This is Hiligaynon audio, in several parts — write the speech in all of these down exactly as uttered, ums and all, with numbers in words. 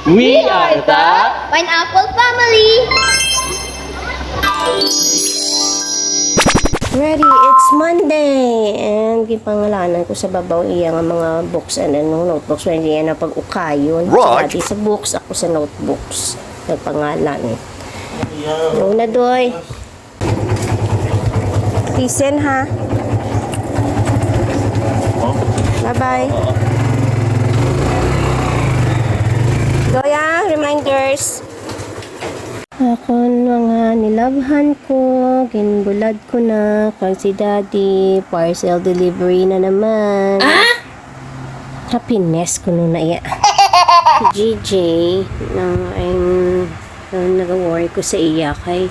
We are the Pineapple Family. Ready, it's Monday! And gipangalanan ko sa babaw iya nga mga books and ano, notebooks. When iya na pag-ukayon. Right. Dati sa books, ako sa notebooks. Nagpangalan. Ano na, Doy? Listen, ha? Bye-bye. Doy, ah, reminders. Akon mga nilabhan ko, ginbulad ko na kag si Daddy, parcel delivery na naman. Ah? Happiness ko na iya. G J, na, I'm, na, nag-worry ko sa iya kay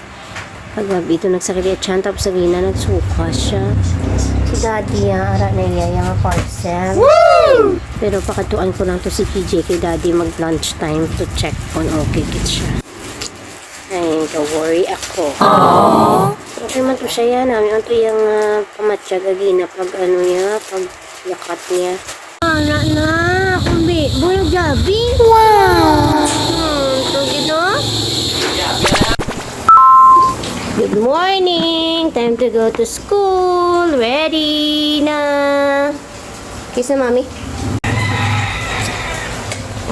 pag gabi ito nagsakit iya tiyan, tapos sa gina nagsuka siya. Si Daddy, ah, ara na iya yung parcel. Pero pakatuan ko lang to si G J kay Daddy mag lunch time to check kung okay gid siya. Ay, ka-worry ako. Okay man to siya yan. Ano ang to yung ah, pamatyag agina pag ano niya, pag yakat niya. Wala na, kumbi. Boy, gabi. Wow! Hmm, to gino? Good morning! Time to go to school. Ready na. Kiss na, Mami.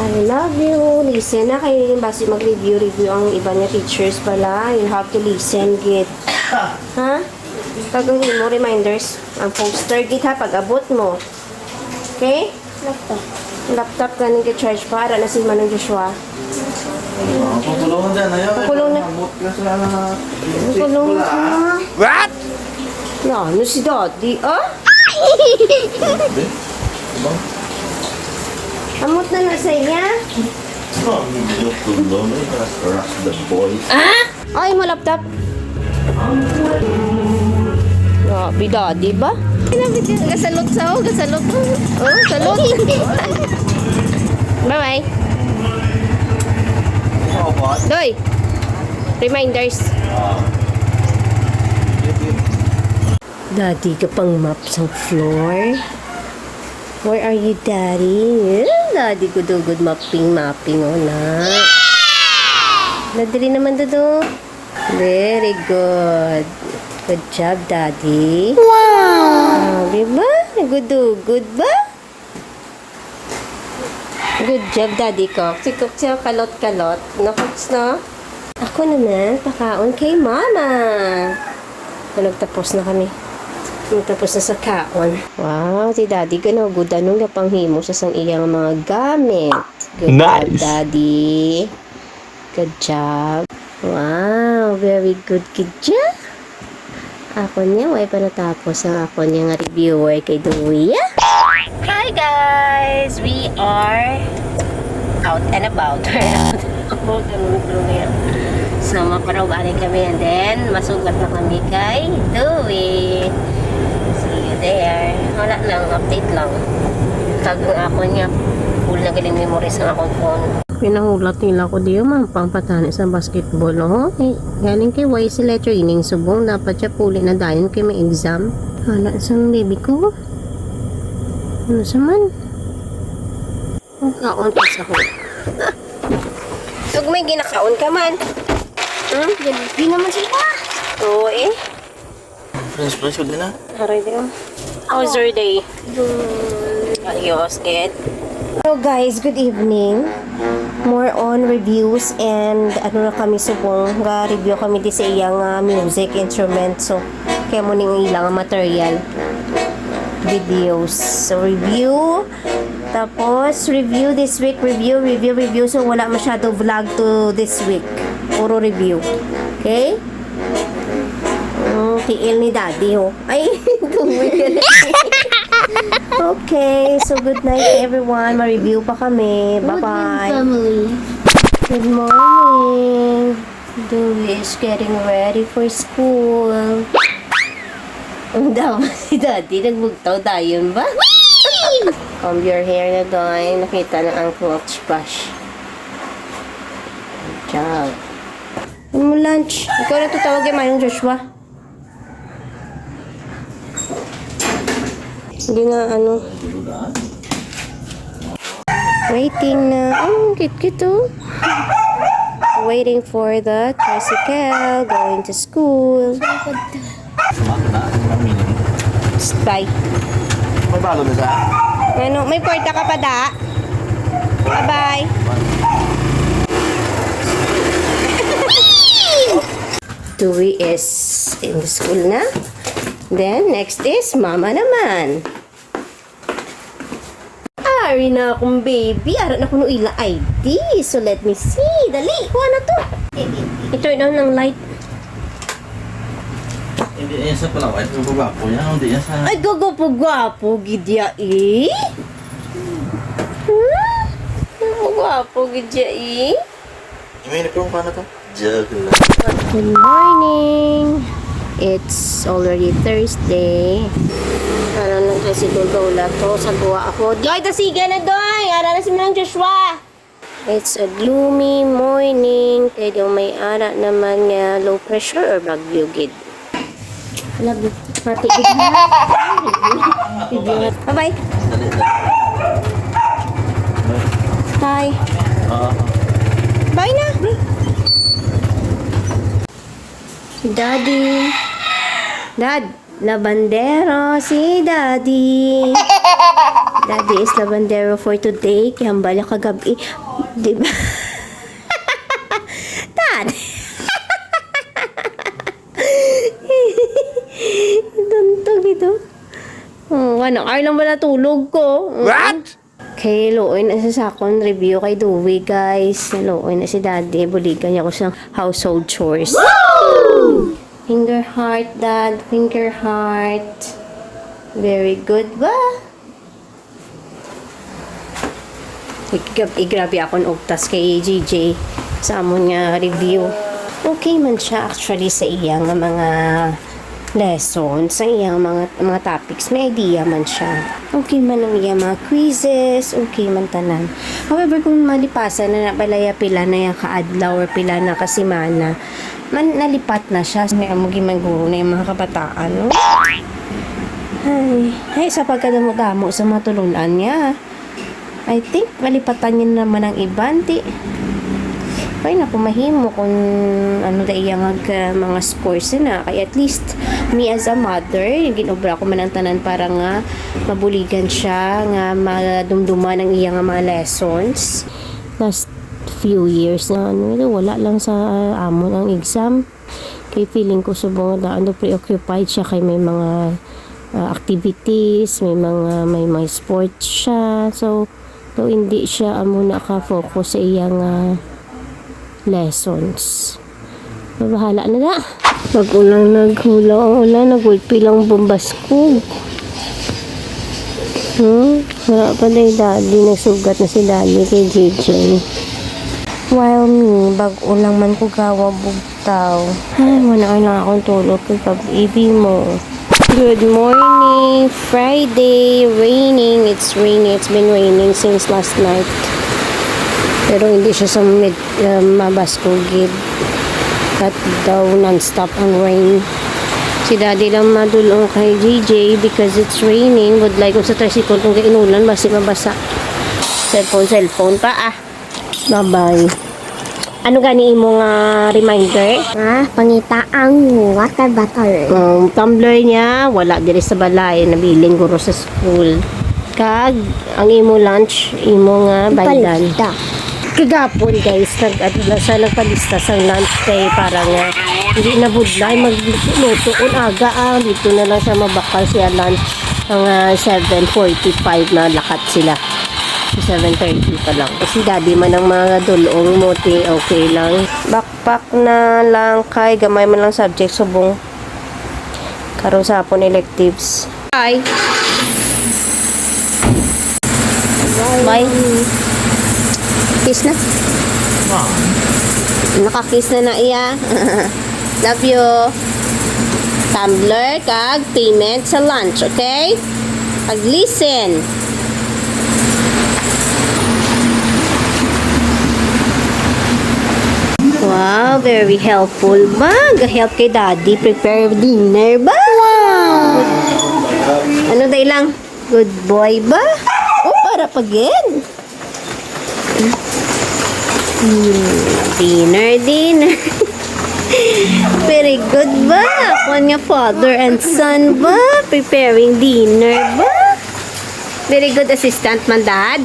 I love you. Listen na kay basi mag-review-review ang iba niya teachers pala. You have to listen, gid. Ha? Pag ang imo reminders, ang poster, gid, ha, pag-abot mo. Okay? Laptop. Laptop ganing ga-charge pa. Ara na si Manong Joshua. Ang kukulungan dyan, ayaw. Kukulungan. Ambot ka sa Kukulungan seat ka. pula. What? No, no si Daddy, ah? Be? Bang? Amot na na sa iya. No, hindi ko tulong. Rush, rush the boy. Ay, mo laptop. Grabe, Daddy ba? Gasalot sa, oh, gasalot. Oh, salot. Bye-bye. Oh, what? Doy, reminders. Daddy, ka pang map sa floor. Where are you, Daddy? Eh, Daddy, gudugod mapping, mapping, oh, na. Nadali naman, Dodo. Very good. Good job, Daddy. Wow! Oh, di ba? Gudugod ba? Good job, Daddy Cox. Si Cox yung kalot-kalot. No, Cox, no? Ako naman, pakaon kay Mama. So, nagtapos na kami. Nagtapos na sa kaon. Wow, si Daddy, ganaw gud anong gapanghimo sa sang iyang mga gamit. Good job, Nice. Daddy. Good job. Wow, very good gid siya. Ako niya, way pa natapos ang ako niya nga reviewer kay Dewey. Hi guys! We are out and about. About and about ngayon. So, maparaubanan kami and then masugat na kami kay Dewey. See you there. Wala lang, update lang. Kag ang ako niya, full na galing memories ang akong phone. Pinahulat nila ko diyo man pangpatani sa basketball, oh. Eh, galing kay Y C letter ining subong, dapat siya puli na dayon kay may exam. Hala, sa baby ko. Ano sa man? Ang kaon pa sa ko. Tug may ginakaon ka man. Hmm? Di naman sila. Oo eh. French fries ko din ah. Aray, di ba? How's your day? Ayos, good. Hello guys, good evening. More on reviews and ano na kami subong ga review kami di sa iyang ah, music instrument. So, kaya mo ning ilang material videos. So, review. Tapos, review this week. Review, review, review. So, wala masyado vlog to this week. Puro review. Okay? Mm, tiil ni Daddy, oh. Ay, tungod ka na. Okay, so good night, everyone. Ma-review pa kami. Bye-bye. Family. Good morning. Dewey is getting ready for school. Ang dama si Daddy, nagbugtaw dayon ba? Comb your hair na, Doy. Nakita ng ang clothes brush. Good job. Ano mo lunch? Ikaw na to tawag kay Manong Joshua. Hindi na ano. Waiting na. Oh, cute-cute, oh. Waiting for the tricycle, going to school. Ano na? Ang meaning? Stay. May balon na sa? Ano, may kwarta ka pa, da? Bye-bye. Dewey is in the school na. Then, next is mama naman. Ari na akong baby. Ara na kuno ila I D. So, let me see. Dali, kuha na to. I-turn on ng light. Hindi niya sa palawa. Ito yung gwapo niya. Hindi niya sa... Ay, gagwapo-gwapo, gid ya, eh. Hmm? Gagwapo-gwapo, gid ya, eh. May uniform ka na to? Joke lang. Good morning. It's already Thursday. Parang nagtricycle ka wala to. Sa guwa ako. Doy, ta sige na, Doy. Ara na si Mang Joshua. It's a gloomy morning. Kay daw may ara naman nga low pressure or bagyo gid. Love you. Mati gid na. Bye-bye. Dali, dali. Bye. Ah. Bye na. Daddy. Dad, labandero si Daddy. Daddy is labandero for today. Kay hambal niya kagabi. Di ba? Dad. Tuntog ito. Oh, ano, ay lang ba natulog ko? Mm. What? Kay luoy na sa sakon review kay Dewey, guys. Luoy na si Daddy. Buligan niya ko sa household chores. Finger heart, Dad. Finger heart. Very good ba? Ig-, igrabe akon ugtas kay J J sa amon nga review. Okay man siya actually sa iya nga mga lessons, sa iya nga mga, mga topics, may idea man siya. Okay man ang iya mga quizzes, okay man tanan. However, kung malipasan na na balaya pila na yung kaadlaw or pila na kasimana, man, nalipat na siya. May amo gimanggulo na yung mga kabataan, no? Ay, ay, sa pagkadamo-damo sa mga tulunan niya. I think malipatan niya naman ang iban, di. Kaya na ko mahimo kung ano da iya mag, ah, mga scores na. Kaya at least, me as a mother, ginobra ko man ang tanan para nga mabuligan siya, nga madumduman ang iya nga mga lessons. Last few years na, ano, wala lang sa, ah, amon ang exam. Kay feeling ko subong nga daan daw preoccupied siya kay may mga, ah, activities, may mga, may, may sports siya. So, daw hindi siya amo naka-focus sa iyang, ah, lessons. Mabahala na da. Pag ulang naghula ang ulan, nagulpi lang bumbaskog. Hmm? Wala pa day daddy. Nagsugat na si daddy kay J J. While me, bag-o lang man ko gawa bugtaw. Ay, wala lang akong tulog kay kag-ibi mo. Good morning, Friday. Raining. It's raining. It's been raining since last night. Pero hindi siya sa mid, um, mabaskog gid. At daw non-stop ang rain. Si daddy lang madulong kay J J because it's raining. Would like kung sa tricycle kung kainulan, basi mabasa. Cellphone, cellphone pa ah. Bye-bye. Ano gani imo nga reminder? Ah, pangita ang water bottle. Ang tumbler niya, wala diri sa balay. Nabilin guro sa school. Kag ang imo lunch, imo nga baydan. Palda. Kagapon, guys, nag-, ano na siya, nagpalista sa lunch kay para nga hindi na budlay magluto kun aga, ah. Dito na lang siya mabakal siya lunch. Mga seven forty-five na lakat sila. Seven thirty pa lang. Kasi daddy man ang mga dulong mo, ti, okay lang. Backpack na lang kay gamay man lang subject subong. Karon sa hapon electives. Hi. Bye. Kiss na. Naka-kiss na na iya. Love you. Tumbler kag payment sa lunch, okay? Pag listen. Wow, very helpful ba? Ga-help kay daddy prepare dinner ba? Wow! Ano day lang? Good boy ba? Oh, para pa gid. Hmm, dinner, dinner. Very good ba? Ako nga father and son ba? Preparing dinner ba? Very good assistant man, Dad.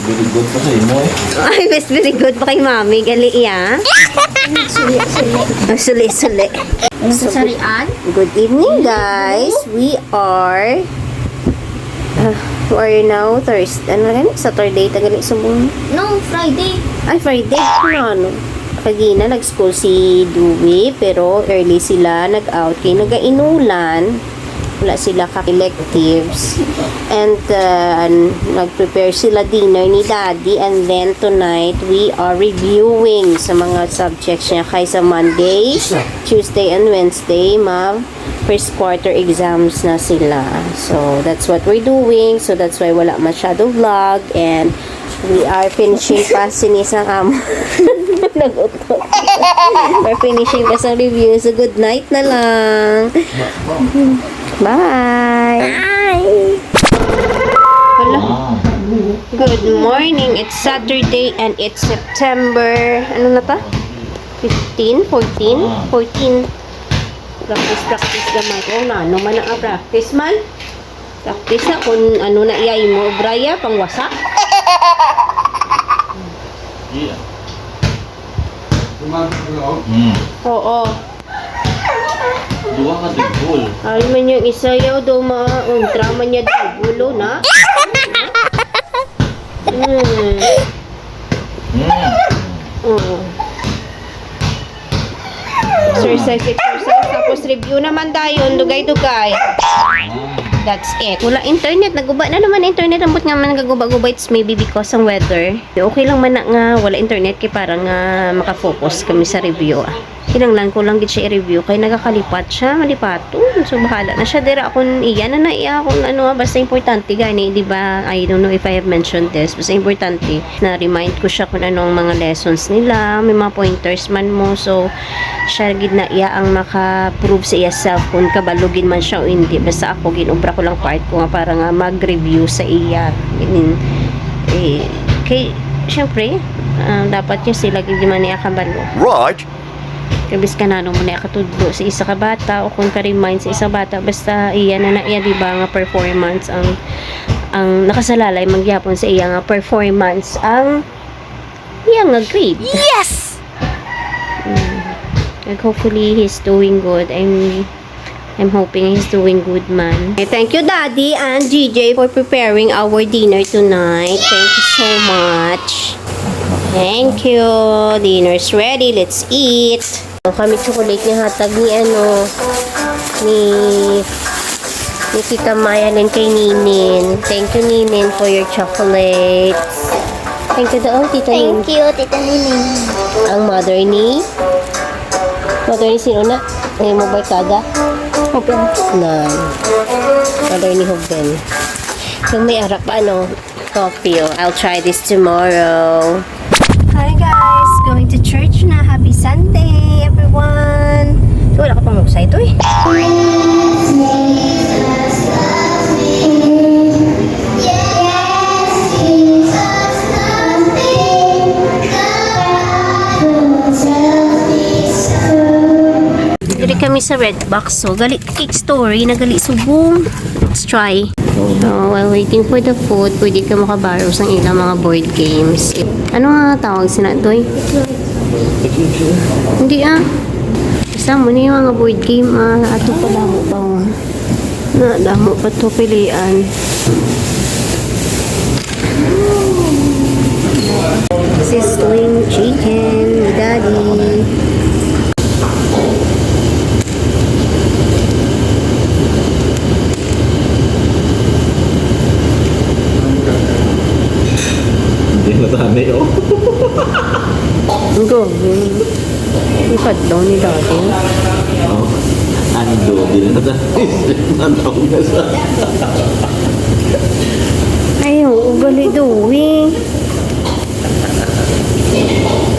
Very good pa sa imo eh. Ay, mas very good pa kay Mami. Gali iya. Suli, suli. Ah, suli, suli. Ang sasarian? Good evening, guys. We are, uh, we are now Thursday. Ano na gani? Saturday, tagali subong. No, Friday. Ay, Friday. Ano, ano? Kagina, nag-school si Dewey, pero early sila nag-out kay nagainulan. Wala sila ka electives. And, uh, nag-prepare sila dinner ni Daddy. And then tonight, we are reviewing sa mga subjects niya kay sa Monday, Tuesday, and Wednesday, ma first quarter exams na sila. So, that's what we're doing. So, that's why wala masyado vlog. And we are finishing pa sini sa amo. Nag-utot. We're finishing pa sa review. So, good night na lang. Bye! Bye! Hala. Good morning. It's Saturday and it's September. Ano na ta? Fifteen? Fourteen? Fourteen. Practice, practice naman. Oh, na, ano man ang practice man? Practice na kung ano na iya imo, Braya, pang wasak. Yeah. Mm. Oo. Duha ka double. Ay, man yung isa yaw, do mauntra man niya double, oh, na. Mm. Mm. Oo. Exercise, exercise. Tapos review naman dayon, dugay-dugay. That's it. Wala internet. Naguba na naman internet. Ambot nga man nagaguba-guba. It's maybe because ang weather. Okay lang man na nga wala internet kay para nga makafocus kami sa review, ah. Kinahanglan ko lang gid siya i-review kay nagakalipat siya, malipaton. So, bahala na siya dira kung iya na na iya kung ano, ah, basta importante gani, di ba? I don't know if I have mentioned this. Basta importante na remind ko siya kung ano ang mga lessons nila, may mga pointers man mo. So, siya gid na iya ang maka-prove sa iya self kung kabalo gid man siya o hindi. Basta ako, ginobra ko lang part ko nga para nga mag-review sa iya. Ganin. Eh, kay, syempre, ah, dapat niya sila gid man niya kabalo. Right. Kay bisan ano mo na katudlo sa isa ka bata o kung ka-remind sa isa bata, basta iya na na iya, di ba, nga performance ang, ang nakasalalay man gyapon sa iya nga performance ang iya nga grade. Yes! Mm. And hopefully he's doing good. I'm, I'm hoping he's doing good man. Eh, thank you, Daddy and G J, for preparing our dinner tonight. Thank you so much. Thank you. Dinner's ready. Let's eat. Kami chocolate nga hatag ni, ano, ni, ni Tita Maya din kay Ninin. Thank you, Ninin, for your chocolates. Thank you daw, Tita Ninin. Thank you, Tita Ninin. Ang mother ni? Mother ni sino na? Ay, mo barkada? Hoben. Nan. Mother ni Hoben. Yung may arap, ano, coffee. Oh, I'll try this tomorrow. Hi guys! Going to church na. Happy Sunday, everyone! So, wala ka pang usay to eh. Diri kami sa Red Box. So, gali cake story na gali subong. Let's try. So, while waiting for the food, pwede ka makaborrow sang ilang mga board games. Ano nga tawag sina, Doy? Hindi ah. Basta mo ni mga board game, ah, ato pa damo pa, oh. Na, damo pa to pilian. Sizzling chicken ni Daddy. Hindi na tani, oh. Ang gawin. Ang kadlaw ni Daddy. Oh. Ando, di na tani. Ang tawag na sa Ay, oo, gali daw eh.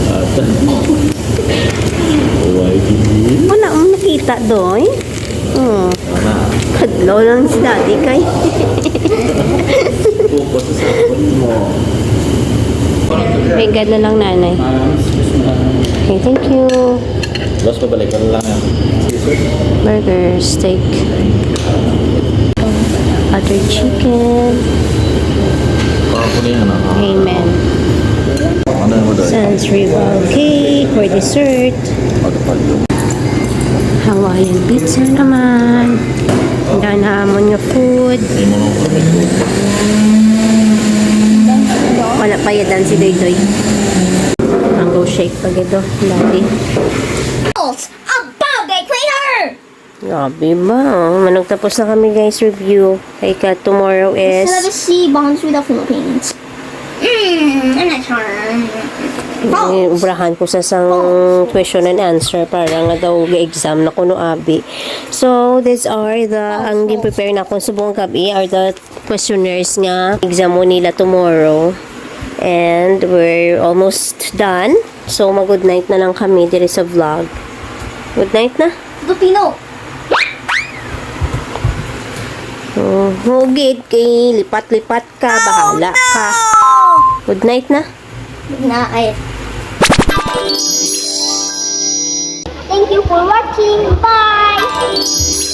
Ata. Why did you? Wala mo nakita, Doy? Oh. Wala. Kadlaw lang si Daddy kay. Focus sa cellphone mo. Agad na lang, nanay. Okay, thank you. Boss, pabalikan lang yan. Burger, steak. Butter chicken. Parang po na yan, ah. Amen. Ano yung order? Sans rival cake for dessert. Ano pa yun? Hawaiian pizza naman. Ang daan hamon nga food. Hindi mo nung order. Wala pa yadan si Doy Doy. Mango shake pa gito, dati. A bug, I clean her! Grabe ba? Manong tapos na kami, guys, review. Kay ka tomorrow is Sa C bonds with the Philippines. Mmm, I'm not sure. Eh, ubrahan ko sa sang question and answer para nga daw ga-exam na kuno abi. So, these are the, ang gin-prepare na akong subong gabi are the questionnaires nga exam mo nila tomorrow. And we're almost done. So, mag-good night na lang kami diri sa vlog. Good night na. Lupino! Oh, hugid kay lipat-lipat ka, bahala ka. Good night na. Na, ay. Thank you for watching. Bye!